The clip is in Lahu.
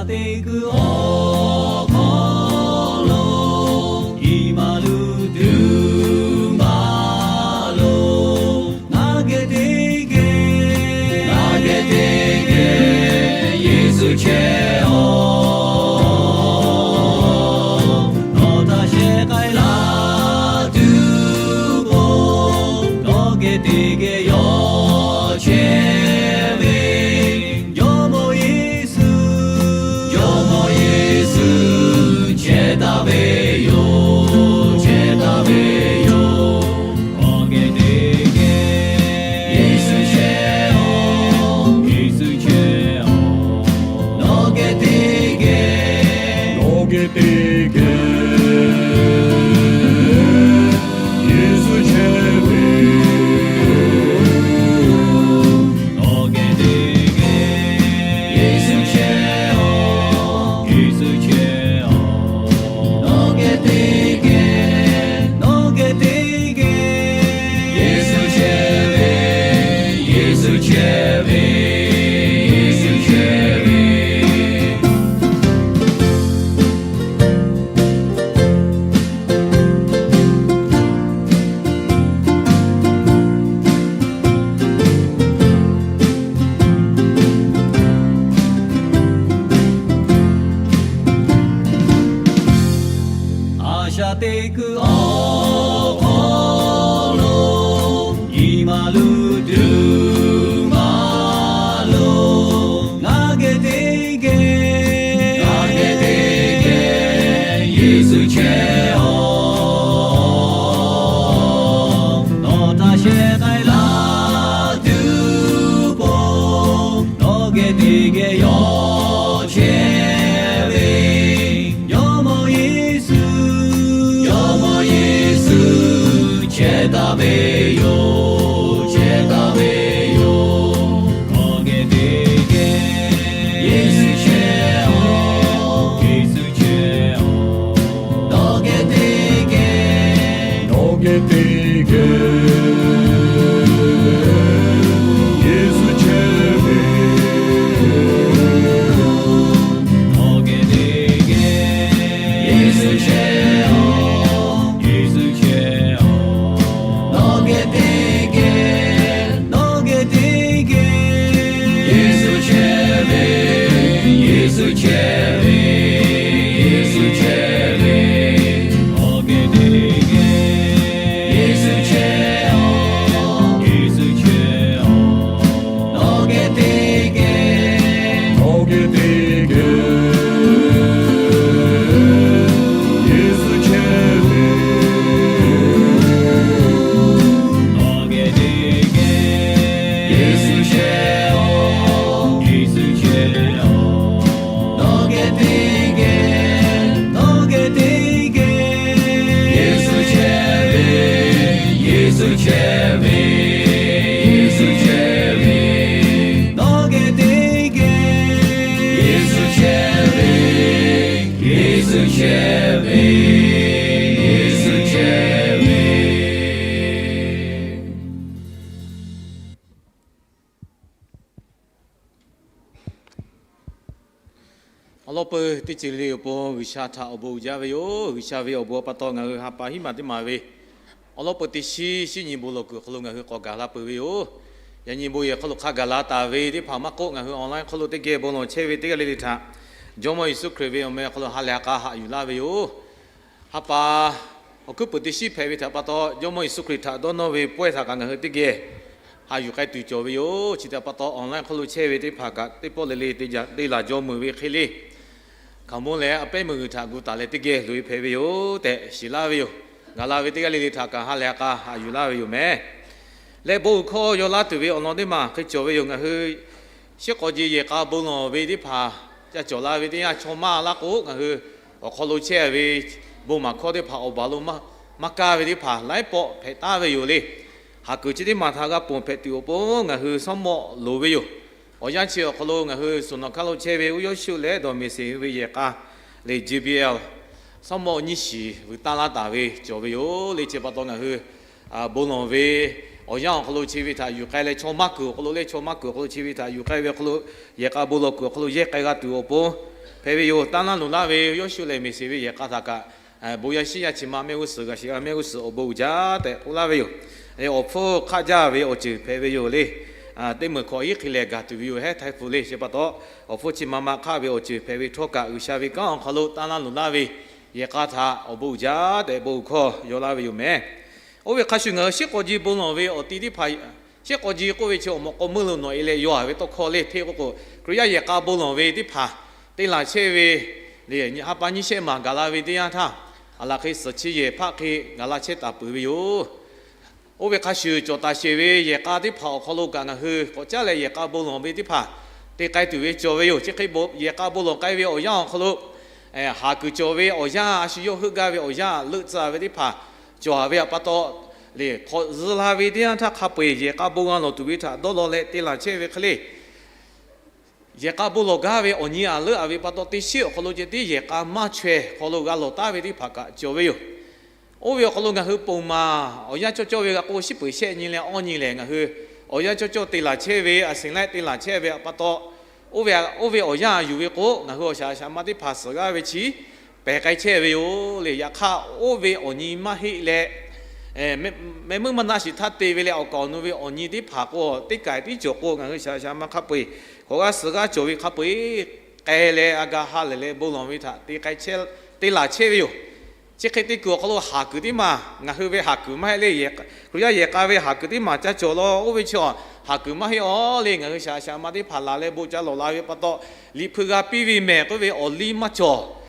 teˇ kuiˬ awˬ hk'aw lo, i maˍ luˬ tuˬ maˍ lo, ngaˬ geh teˇ geh, ngaˬ geh teˇ geh Yeˍsuˆ chehˇ-oˬ. Nawˬ htaꞈ sheh k'ai laˇ tuˬ k'o, nawˬ geh teˇ geh yawˇ chehˇ ve, Jawˇmawˇ Yeˍsuˆ, Jawˇmawˇ Yeˍsuˆ chehˇ taˍ ve yoˬ, chehˇ taˍ ve yoˬ. Nawˬ geh teˇ geh Yeˍsuˆ chehˇ-oˬ, Yeˍsuˆ chehˇ-oˬ. Nawˬ geh teˇ geh, nawˬ geh teˇ geh Yeˍsuˆ chehˇ ve yoˬ. Nawˬ geh teˇ geh Yeˍsuˆ chehˇ-oˬ, Yeˍsuˆ chehˇ-oˬ. Nawˬ geh teˇ geh, nawˬ geh teˇ geh Yeˍsuˆ chehˇ ve, Yeˍsuˆ chehˇ ve, Yeˍsuˆ chehˇ ve. A shaꞈ teˇ kuiˬ awˬ hk'aw lo, i maˍ luˬ tuˬ maˍ lo, ngaˬ geh teˇ geh, ngaˬ geh teˇ geh Yeˍsuˆ chehˇ-oˬ. Nawˬ htaꞈ sheh k'ai laˇ tuˬ k'o, nawˬ geh teˇ geh yawˇ chehˇ ve, Jawˇmawˇ Yeˍsuˆ, Jawˇmawˇ Yeˍsuˆ chehˇ taˍ ve yoˬ, chehˇ taˍ ve yoˬ. Nawˬ geh teˇ geh Yeˍsuˆ chehˇ-oˬ, Yeˍsuˆ chehˇ-oˬ. Nawˬ geh teˇ geh, nawˬ geh teˇ geh Yeˍsuˆ chehˇ ve. Nawˬ geh teˇ geh Yeˍsuˆ chehˇ-oˬ, Yeˍsuˆ chehˇ-oˬ. Nawˬ geh teˇ geh, nawˬ geh teˇ geh Yeˍsuˆ chehˇ ve, Yeˍsuˆ chehˇ ve, Yeˍsuˆ chehˇ ve. Nawˬ geh teˇ geh Yeˍsuˆ chehˇ-oˬ, Yeˍsuˆ chehˇ-oˬ. Nawˬ geh teˇ geh, nawˬ geh teˇ geh Yeˍsuˆ chehˇ ve. Nawˬ geh teˇ geh Yeˍsuˆ chehˇ-oˬ, Yeˍsuˆ chehˇ-oˬ. Nawˬ geh teˇ geh, nawˬ geh teˇ geh Yeˍsuˆ chehˇ ve, Yeˍsuˆ chehˇ ve, Yeˍsuˆ chehˇ ve. Nawˬ geh teˇ geh Yeˍsuˆ chehˇ ve, Yeˍsuˆ chehˇ ve, Yeˍsuˆ chehˇ ve. Awˬ lawn peuˬ teˇ ceuˬ le awˬ pon G'uiˬsha htaꞈ awˬ bon uiˍ jaˇ ve yoˬ. G'uiˬsha ve awˬ bon pa taw ngaˬ hui ha pa hiˉ maˬ teˇ maˬ ve awˬ lawn peuˬ teˇ shiˉ shiˉ nyi bon lawˬ kuiˬ awˬ hk'aw lo ngaˬ hui k'awꞈ gaˬ la peuˬ ve yoˬ. Yaꞈ nyi bon yehˬ hk'aw lo hk'a gaˬ la taˍ ve teˇ hpaˍ maˇ k'oˆ, ngaˬ hui online hk'aw lo teˇ geh bon lawˬ chehˇ ve teˇ g'aˇ le le htaꞈ Jawˇmawˇ Yeˍsuˆ Hkriꞈ ve awˬ meh awˬ hk'aw lo ha lehˬ ha k'a haꞈ yuˬ laˇ ve yoˬ. Ha pa awˬ hkuiˉ peuˬ teˇ shiˉ hpehꞈ ve htaꞈ pa taw, Jawˇmawˇ Yeˍsuˆ Hkriꞈ htaꞈ dawˇ nawˇ ve pawehˇ htaꞈ kaꞈ ngaˬ hui teˇ geh haꞈ yuˬ k'ai tuˬ cawˬ ve yoˬ. Chi htaꞈ pa taw, online hk'aw lo chehˇ ve teˇ hpaˍ kaꞈ teˇ pawˆ le le te laˬ jaw meuˍ ve hk'e le, hkaoˍmonˇ leh a pehˉ meuˇ g'uiˬ htaꞈ gu taˍ leh teˇ geh loꞈ-e hpehꞈ ve yoˬ tehꞈ shiˍ laˇ ve yoˬ. Ngaˬ la ve teˇ g'aˇ le le htaꞈ kaꞈ ha lehˬ ha k'a haꞈ yuˬ laˇ ve yoˬ meh. Leh bon uiˍ hkawˇ yaw laˇ tuˬ ve awˬ lawn teˇ maˬ hk'e cawˬ ve yoˬ. Ngaˬ hui shiˉ k'aw je yehˬ k'a bon lawˬ ve teˇ hpaˍ ca cawˬ la ve teˇ yanˇ, chaw maˇ laˇ k'o, ngaˬ hui awˬ hk'aw lo chehˇ ve bon maˍ hkawˇ teˇ hpaˍ awˬ baˬ lo maˇ kaˇ ve teˇ hpaˍ laiˉ pawˆ hpehꞈ taˍ ve yoˬ le. Haꞈ kuiˬ chi teˇ maˬ htaꞈ g'a ponˬ hpehꞈ tuˬ awˬ pon ngaˬ hui shawˉ mawˆ loˍ ve yoˬ. Awˬ yanˇ chi awˬ hk'aw lo ngaˬ hui suhˍ nawˬ hk'aˇ lo chehˇ ve uˉ yawˇ shuˆ leh dawˬ meˍ seˍ ve yehˬ k'a le J B L shawˉ mawˆ nyiˇ shiˍ vuiˬ taˇ laˇ taˍ ve cawˬ ve yoˬ le. Chi pa taw ngaˬ hui bon lawˬ ve awˬ yanˇ awˬ hk'aw lo chi ve htaꞈ yuˬ k'ai leh, chaw maˇ kuiˬ awˬ hk'aw lo leh chaw maˇ kuiˬ awˬ hk'aw lo chi ve htaꞈ yuˬ k'ai ve awˬ hk'aw lo, yehˬ k'a bon lawˬ kuiˬ awˬ hk'aw lo yehˇ k'ai g'a tuˬ awˬ pon hpehꞈ ve yoˬ. Tanˇ laˇ luˬ laˇ ve Yoˇshuˆ lehˬ Meˍseˍ ve yehˬ k'a htaꞈ kaꞈ, bon yaˇ shiˉ yaˇ chi ma mehˆ g'uˇ suhˍ g'a shiˍ g'a mehˆ g'uˇ suhˍ awˬ bon uiˍ jaˇ tehꞈ k'oˆ laˇ ve yoˬ. Awˬ hpfuhˇ hk'aˆ jaˇ ve awˬ ceuˬ hpehꞈ ve yoˬ le. Teˇ meunˍ hkawꞈ hiˉ hk'e lehˬ gaˬ tuˬ ve yoˬ. Hehˉ htaiˍ hpu le chi pa taw, awˬ hpfuhˇ chi ma ma hk'aˆ ve awˬ ceuˬ hpehꞈ ve htawˇ kaꞈ, G'uiˬsha ve kanˉ awˬ hk'aw lo tanˇ laˇ luˬ laˇ ve yehˬ k'a htaꞈ awˬ bon uiˍ jaˇ tehꞈ bon uiˍ hkawˇ yaw laˇ ve yoˬ mehˍ. Oˇ ve hk'a shuˍ ngaˬ hui shiˉ k'aw ji bon lawˬ ve awˬ ti teˇ hpaˍ, shiˉ k'aw ji k'oˆ ve chi awˬ mawꞈ k'aw meuˇ lo nawˬ e leh yaw a ve tawˇ hkawˇ le. Hteˇ k'oˆ k'o, Hkriꞈ yaˇ yehˬ k'a bon lawˬ ve teˇ hpaˍ te laˬ chehˇ ve le, ha pa nyiˇ shehˆ maˬ gaˬ la ve teˇ yanˇ htaˇ, aˬ laˬ hk'e suhˍ chi yehˬ hpaˆ hk'e gaˬ la chehˇ taˍ peuˬ ve yoˬ. Oˇ ve hk'a shuˍ cawˬ taˍ sheˍ ve yehˬ k'a teˇ hpaˍ awˬ hk'aw lo kaꞈ ngaˬ hui k'awꞈ caˉ leh yehˬ k'a bon lawˬ ve teˇ hpaˍ te k'ai tuˬ ve cawˬ ve yoˬ. Chi hk'e yehˬ k'a bon lawˬ k'ai ve awˬ yanˇ awˬ hk'aw lo, haˍ kuiˬ cawˬ ve awˬ yanˇ, a shu yawˇ heuˆ gaˇ ve awˬ yanˇ, leuˆ tcuh ve teˇ hpaˍ cawˬ ve pa taw, le hk'awꞈ zuh la ve teˇ yanˇ htaˇ hk'a peu eˬ yehˬ k'a bon g'a lawˬ tuˬ ve htaꞈ dawˇ law leh te laˬ chehˇ ve hk'e le. Yehˬ k'a bon lawˬ gaˇ ve awˬ nyi aˬ leuˆ a ve pa taw, teˇ shiˉ awˬ hk'aw lo ceh tiˉ yehˬ k'a maˇ chaweh hk'aw lo g'a lawˬ taˉ ve teˇ hpaˍ kaꞈ cawˬ ve yoˬ. Oˇ ve awˬ hk'aw lo ngaˬ hui ponˬ maˬ awˬ yanˇ cawˇ cawˇ ve g'a k'oˆ, shiˉ peuˍ shehˆ nyi leh awˇ nyi lehˬ, ngaˬ hui awˬ yanˇ cawˇ cawˇ te laˬ chehˇ ve, a siˍ laiˆ te laˬ chehˇ ve pa taw, oˇ ve, oˇ ve awˬ yanˇ yuˬ ve k'o, ngaˬ hui awˬ shaˍ shaˍ ma teˇ hpaˍ suhˍ g'aˇ ve chi pehˬ k'ai chehˇ ve yoˬ le. Yaꞈ hk'aˇ, oˇ ve awˬ nyi maˇ heˆ leh, mehˆ meuˇ maˇ naˆ shiˍ htaˇ te ve leh awˬ kaˍ awˬ nu ve awˬ nyi teˇ hpaˍ k'o, teˇ kaiˬ tiˉ cawˬ k'o, ngaˬ hui shaˍ shaˍ ma hk'a peu eˬ k'awꞈ g'aˇ suhˍ g'aˇ cawˬ ve hk'a peu eˬ k'ai leh, a ga ha lehˬ leh bon lawˬ ve htaꞈ te k'ai chehˇ, te laˬ chehˇ ve yoˬ. Chi hk'e te kuiˬ awˬ hk'aw lo haˍ kuiˬ teˇ maˬ, ngaˬ hui ve haˍ kuiˬ maˇ heˆ le. Hkriꞈ yaˇ yehˬ k'a ve haˍ kuiˬ teˇ maˬ ca cawˬ law. Oˇ ve chi haˍ kuiˬ maˇ heˆ aˬ le. Ngaˬ hui shaˍ shaˍ ma teˇ hpaˍ laˬ leh bon ca lawˬ la ve pa taw, liꞈ hpu g'a piˇ ve mehˬ k'oˆ ve awˬ liˇ maˇ cawˬ.